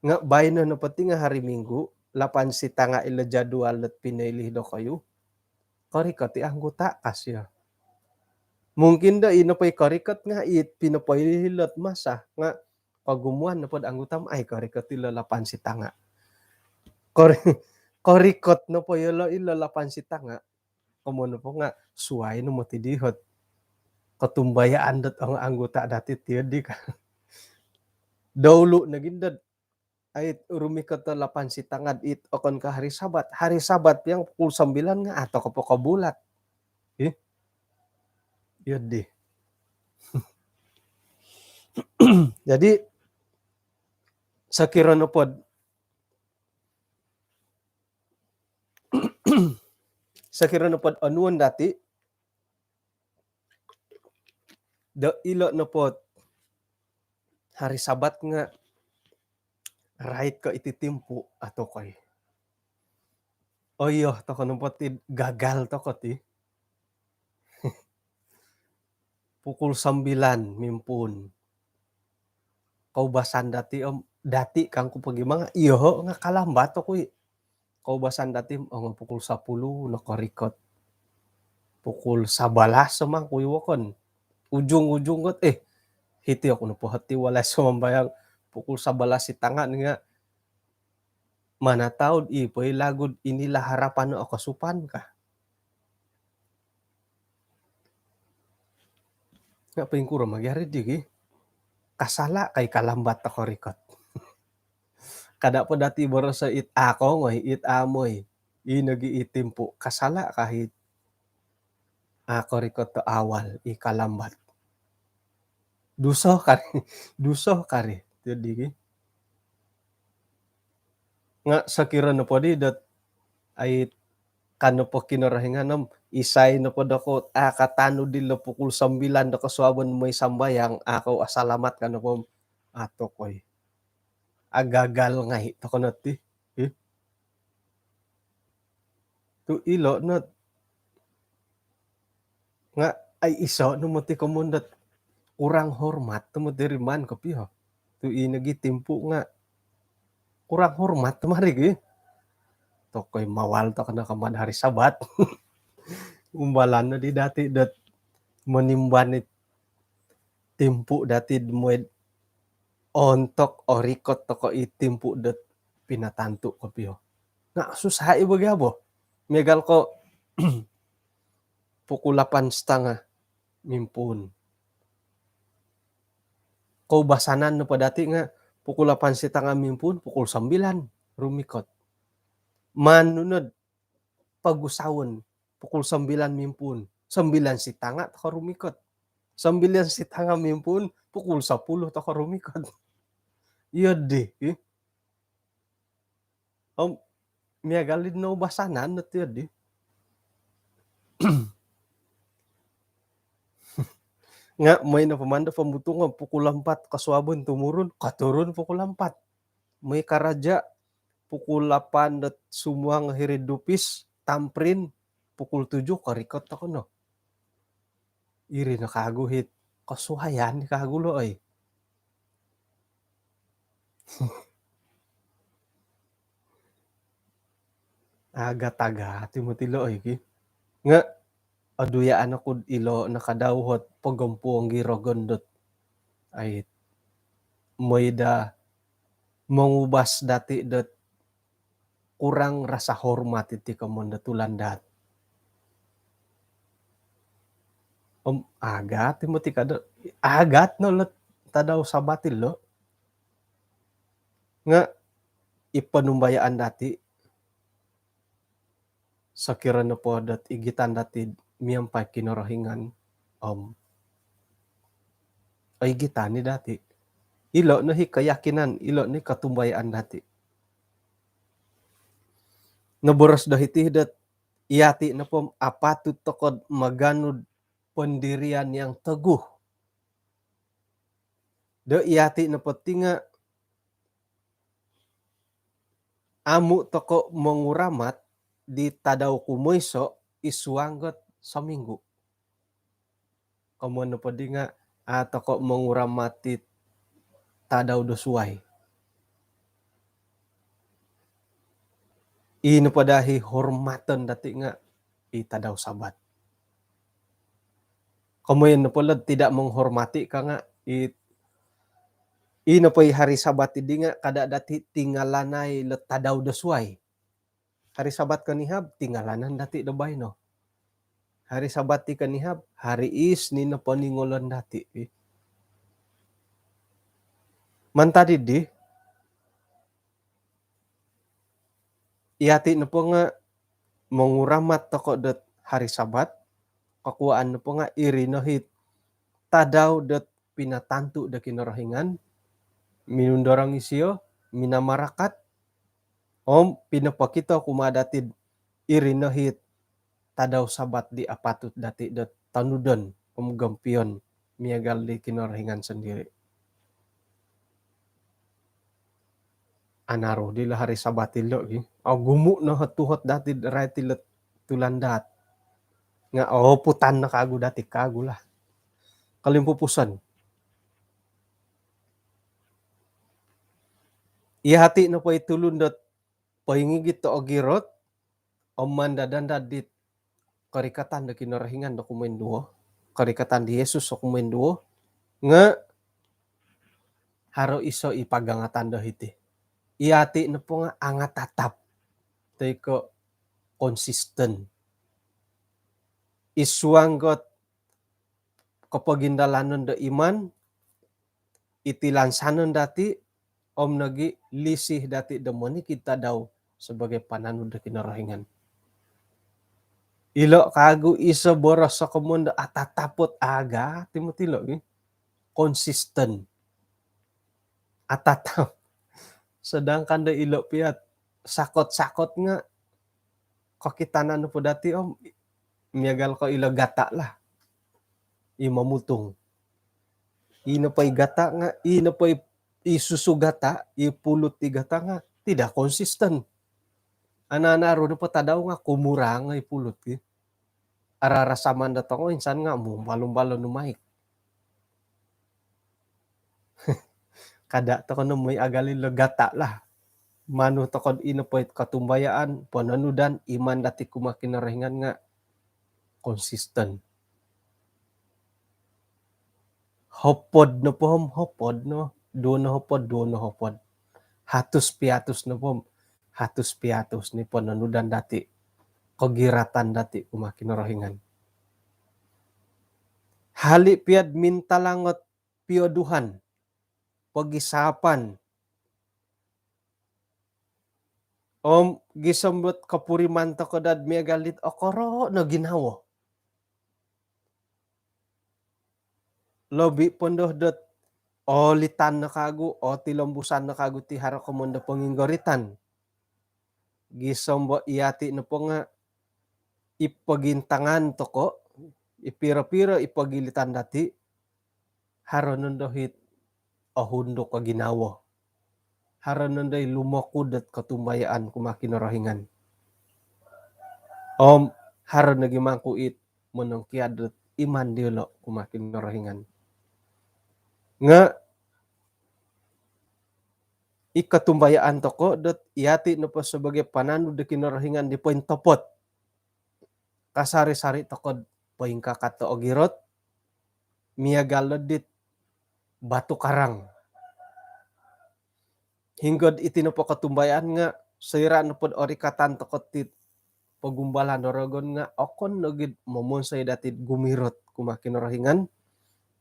Nga baino nopo ti nga hari Minggu, lapan sitanga ilo jadual dot pinoilih dokoyu. Korikot i anggota, ka sio. Mungkin do ino po i korikot nga it pinopoilih ilot masa nga kogumuan nopo do anggota om ai korikot ilo lapan sitanga. Kori-, korikot nopo ilo, ilo lapan sitanga. Komoyon nopo nga suai no moti dihot kotumbayaan dot ang-, anggota dati ti di ka. Dahulu nogi dot ai rumikot do lapan sitanga it okon ko hari Sabat. Hari Sabat yang pukul sembilan nga ato ko po kobulat. Ih. Iyo di. Jadi, sokiro nopo d-, sokiro nopo d onuon dati do ilo nopo d hari Sabat nga rait ko iti timpu, ato koi. Oh iyo, toko nopo ti gagal toko ti. Pukul sembilan mimpuun. Koubasan dati om, dati kangku pogi manga, iyo nga kalambat oku i. Koubasan dati om, oh, pukul sepuluh no korikot. Pukul sebelas semang kui wokon. Ujung-ujung kot, eh, hiti oku nopo hoti walai sumambayang pukul sebelas sitanga nga mana tau i po i lagu d Inilah Harapan no Okasupan ka. Nga poingkuro magi ari di gi. Kasala kai kalambat toko rikot. Kada po dati boroso it a kongoi, it a moi. I nogi i timpu. Kasala kai it a korikot do awal, i kalambat. Duso kari, duso kari. Jadi gi. Nga sokiro nopo di dot ai kano po Kinorohingan om isai nopo doko a katanud dilo pukul sembilan do kosuabon moi sambayang, a kou asalamat kano po om ato koi. Agagal ngai toko no ti. Ih. Tu ilo no. Nga ai iso no moti komoyon dot kurang hormat no moti riman kopio. Tu i nogi timpu nga kurang hormat mari gi. Tokoi mawal toko no kaman hari Sabat. Umbalan no di dati dot monimban it timpu dati d moi d ontok orikot toko i timpu dot pinatantu kopio. Nga susah i bo gia bo. Miagal ko pukul lapan setengah mimpuun. Koubasanan nopo dati nga pukul lapan setengah mimpuun, pukul sembilan rumikot. Maan nu no d pogusawon pukul sembilan mimpuun, sembilan setengah toko rumikot. Sembilan setengah mimpuun, pukul sepuluh toko rumikot. Iyo di, ih. Om miagal di noubasanan no ti iyo di. Nga moi nopo maan do pomutung pukul empat kosuabon tumurun, koturun pukul empat. Moi karaja pukul lapan dot sumuang hiri Dupis, Tamrin, pukul tujuh korikot toko no. Iri no kagu hit kosuayan kagu lo oi. Agat-agat i moti lo oi ki. Nga aduyaan oku d ilo nakadau hot pogompuong gi rogon dot ai moi da mongubas dati dot kurang rasa hormat iti komoyon do tulandaat. Om agat i moti kada, agat no lo tadau Sabat ilo. Nga i ponumbayaan dati sokiro nopo dot igitan dati miampai Kinorohingan om oigitan i dati. Ilo no hi keyakinan, ilo no hi kotumbayaan dati. Noboros do hiti dot iyati nopo om apatut toko d maganu d pendirian yang teguh. Do iyati' nopo ti nga' amu' toko' monguramat di tadau kumoiso' i suang dot sominggu'. Komoyon nopo di nga' a' toko' monguramat di tadau do suwai. I nopo daa i hormaton dati' nga' i tadau Sabat. Komoyon nopo lo'd tidak menghormati ka nga' i, i nopo i hari Sabat iddi nga' kada' dati' tingalanai lo'd tadau do suwai. Hari Sabat konihab, tingalanan dati' do baino. Hari Sabat ti konihab, hari Isnin nopo ningolon dati'. Mantad iddi, iyati' nopo nga' monguramat toko' dot hari Sabat, kokuwaan nopo nga' iri no hit tadau dot pinatantu' do Kinorohingan, minundorong isio, minamarakat, om pinopokito kumaa dati'd iri no hit tadau Sabat di apatut dati' do tonudon om gompion miagal di Kinorohingan sondiri'. Anaru dilo hari Sabat ilo gi. Ogumu' no hot tuhot dati'd rait ilo tulandaat. Nga' oputan no kagu dati' kagu lah. Kolimpupuson. Iyati' nopo i tulun dot poingigit do ogirot, om mandad-andad dit korikatan do Kinorohingan do kumoinduwo, korikatan di Yesus do kumoinduwo, nga' haro iso' i pagangatan do hiti. Iyati' nopo nga' angatatap toi ko' konsisten i suang dot kopogindalanon do iman, iti lansanon dati', om nogi' lisi dati' do monikid tadau sabagai pananud do Kinorohingan. Ilo' kagu iso' boros do komoyon do atatap ot agat, ti moti ilo' gi. Konsisten. Atatap. Sedangkan do ilo' piya't sakot-sakot nga' kokitanan nopo dati' om miagal ko' ilo' gata' lah. I momutung. I nopo i gata' nga', i nopo i, i susu gata', i pulut i gata' nga' tidak konsisten. Ana-ana ru nopo tadau nga' kumurang i pulut gi. Ararasaman do tongo insan nga' mumbal-umbal nu maik. Kada' toko' no moi agalin lo gata' lah. Manu toko'd ino poit kotumbayaan, pononudan, iman dati' kumaa Kinorohingan nga' konsisten. Hopod nopo om hopod no, duo no hopod, duo no hopod. Hatus piatus nopo om hatus piatus ni pononudan dati', kogiratan dati' kumaa Kinorohingan. Hali' piya'd mintalangot pioduhan, pogisapan, om gisom dot kopuriman toko' daa'd miagal dit okoro' no ginawo. Lobi' pondo dot olitan no kagu, otilombusan no kagu ti haro komoyon do ponginggoritan. Gisom bo iyati' nopo nga' i pogintangan toko', i piro-piro i pogilitan dati', haro nondo hit ohunduk o ginawo. Haro nondo i lumokud dot kotumbayaan kumaa Kinorohingan. Om haro nogi mangku it monongkiad dot iman diyolo' kumaa Kinorohingan. Nga' i kotumbayaan toko' dot iyati' nopo sabagai pananud do Kinorohingan di pointopot. Kasari-sari toko'd poingkakat do ogirot, miagal nod dit batu karang. Hinggod iti nopo kotumbayaan nga' soira' nopod orikatan toko' tit pogumbalan do rogon nga' okon nogi'd momonsoi dati'd gumirot kumaa Kinorohingan.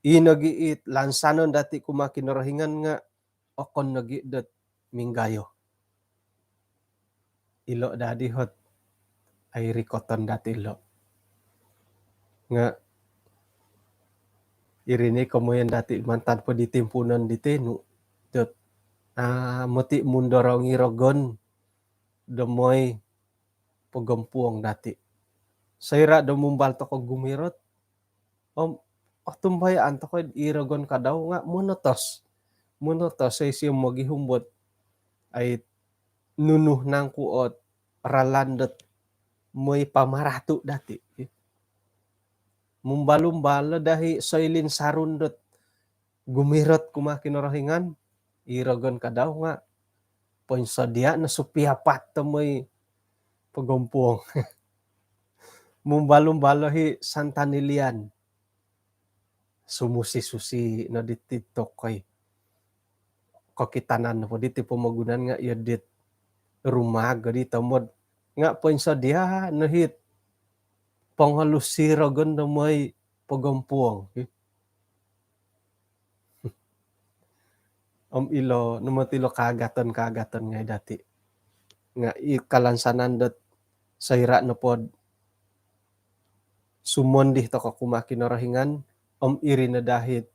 I nogi' it lansanon dati' kumaa Kinorohingan nga' okon nogi' dot minggayo. Ilo' daa di hot ai rikoton dati' ilo'. Nga' iri ni komoyon dati' mantad po di timpuunon diti nu dot, aa, moti' mundorong i rogon do moi pogompuong dati'. Soira' do mumbal toko' gumirot, om otumbayaan toko' i rogon kadau nga' monotos. Monoto so isio mogihum dot ai nunu nangku ot ralan dot moi pamaratu dati. Mumbal-umbal dahi soilin sarun dot gumirot kumaa Kinorohingan, i rogon ka dau nga poinsodia no supiapat do moi pogompuong. Mumbal-umbal dahi santanilian. Sumusi-susi no diti tokoi. Kokitanan nopo diti pomogunan nga iyo dit rumah gadi tomod nga poinsodia no hit pongolusi rogon do moi pogompuong. Om ilo, nomot ilo kaagaton-kaagaton ngai dati. Nga i kalansanan dot soira nopod sumondi toko kumaa Kinorohingan, om iri no dahit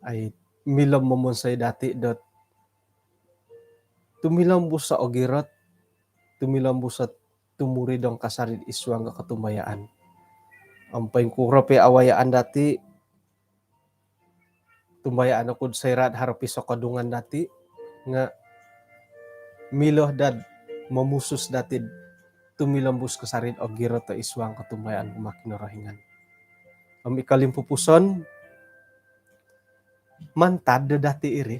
ai milo momonsoi dati dot tumilombus o ogirot, tumilombus o tumuridong kasari id suang kotumbayaan. Om poingkuro po awayaan dati, tumbayaan oku do soira do haro pisokodungan dati, nga milo dad momusus dati tumilombus kasari do ogirot id suang kotumbayaan kumaa Kinorohingan. Om i kolimpupuson, mantad do dati iri.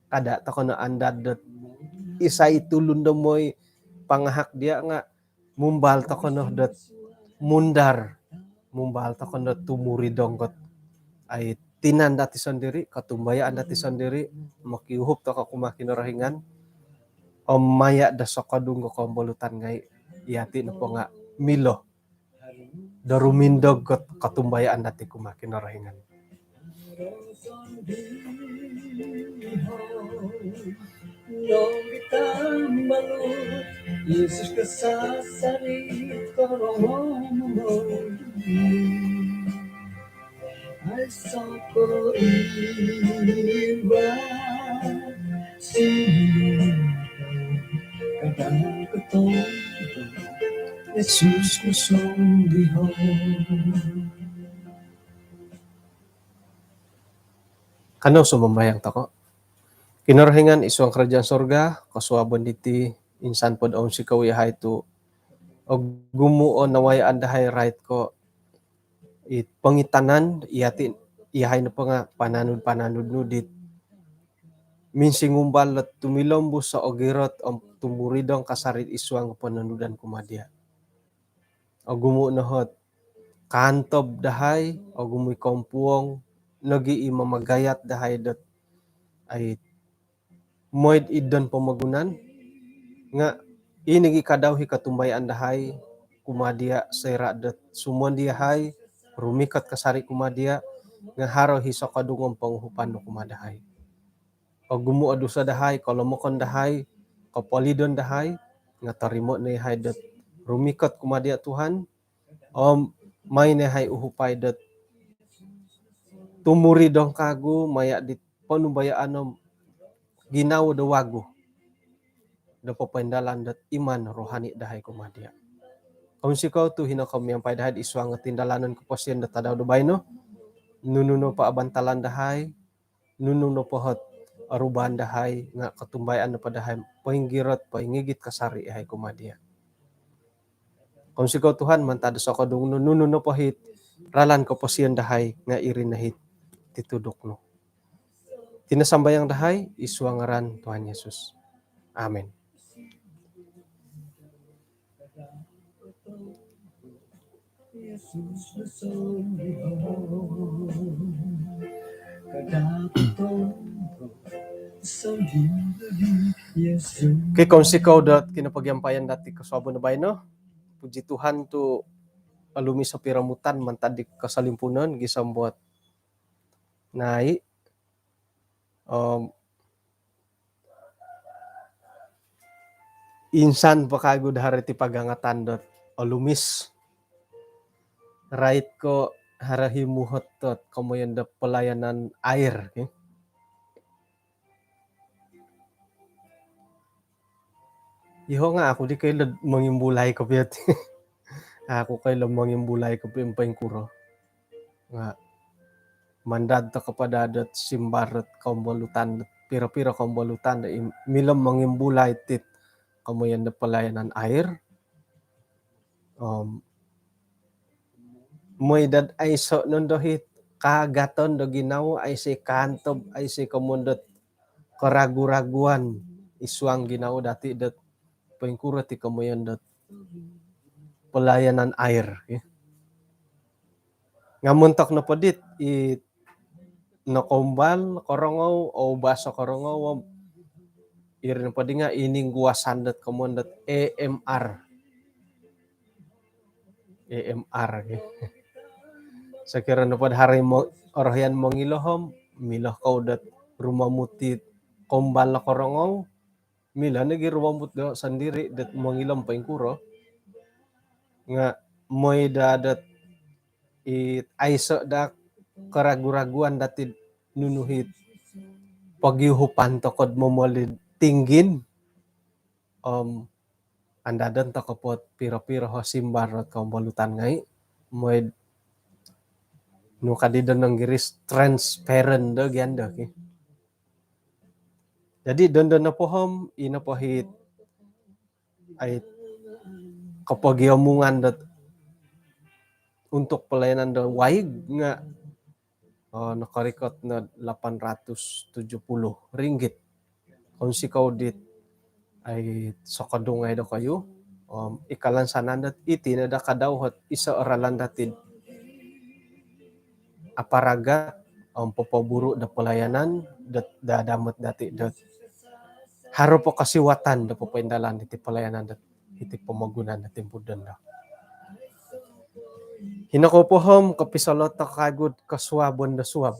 Kada toko no andad dot isai tulun do moi pangahak dia nga mumbal toko no dot mundar, mumbal toko no dot tumuridong kot ai tinan dati sondiri, kotumbayaan dati sondiri, mokiuhup toko kumaa Kinorohingan, om maya do sokodung do kombolutan ngai, yati nopo nga milo do rumindog kot kotumbayaan dati kumaa Kinorohingan. Yesus kasasari korongou. Ai soko iba sini kadang ketong Yesus kusong diho. Kanou sumambayang toko. Kinorohingan id suang kerajaan sorga, kosuabon diti insan pod ounsikou yahai tu ogumu o nawayaan dahai rait ko it pongitanan, yati yahai nopo nga pananud-pananud nu dit minsingumbal dot tumilombus o ogirot om tumuridong kasari id suang kopononudan kumaa dia. Ogumu no ot kaantob dahai, ogumu i kompuong, nogi i mamagayat dahai dot ai moid id don pomogunan, nga i nogi kadau i kotumbayaan dahai kumaa dia soira dot sumondi yahai rumikot kasari kumaa dia, nga haro i sokodung om ponguhupan nu kumaa dahai. Ogumu o dusa dahai, kolomokon dahai, kopolidon dahai, nga torimo no yahai dot rumikot kumaa dia Tuhan, om mai no yahai uhupai dot tumuridong kagu maya di ponumbayaan om ginawo do wagu do popoindalan dot iman rohani dahai kumaa dia. Kounsikou tu hino ko miampai dahai id suang tindalanon koposion do tadau do baino, nunu nopo abantalan dahai, nunu nopo ot orubaan dahai, nga kotumbayaan nopo dahai poinggirot, poingigit kasari yahai kumaa dia. Kounsikou Tuhan mantad do sokodung nu, nunu nopo it ralan koposion dahai nga iri no it tituduk nu. Iti no sambayang dahai id suang ngaran Tuhan Yesus. Amin. Okey, kounsikou dot kinopogiampayan dati kosuabon do baino. Puji Tuhan tu olumis o piromutan mantad di kosolimpunon gisom dot nai, om insan po kagu do haro iti pagangatan dot olumis. Rait ko haro i muhot dot komoyon do pelayanan air, okey. Iho nga aku di koilo mongimbulai kopio ti. Aku koilo mongimbulai kopio om poingkuro. Nga mandad toko po daa dot simbar dot kombolutan, piro-piro kombolutan do milo mongimbulai tit komoyon do pelayanan air. Om moi dot aiso nondo it kaagaton do ginawo, aiso kaantob, aiso komoyon dot keragu-raguan id suang ginawo dati dot poingkuro ti komoyon dot pelayanan air, ya. Nga montok nopo dit i nokombal korongou, oubas o korongou, iri nopo di nga ining guasan dot komoyon dot A M R. A M R, ya. Sokiro nopo do haro i mo-, orohian mongilo om, milo kou dot rumomut it kombal o korongou, milo nogi rumomut do sondiri dot mongilo om poingkuro. Nga moi daa dot it aiso daa keragu-raguan dati nunu it pogiuhupan toko do momoli tinggin, om andadon toko po dot piro-piro o simbar dot kombolutan ngai, moi nu ka di do Inggiris transparent do gia do, ki. Jadi dondo nopo om, ino po it, ai, kopogiomungan dot untuk pelayanan do waig nga, oh, nokorikot no lapan ratus tujuh puluh ringgit. Kounsikou dit, ai, sokodung ngai dokoyu, om i kalansanan dot iti no daa kadau ot iso ralan dati aparagat om popoburu do pelayanan dot dadamot dati dot haro po kosiwatan do popoindalan iti pelayanan dot iti pomogunan do timpu dondo. Hino kou po om, kopisolot toko kagu do kosuabon do suab.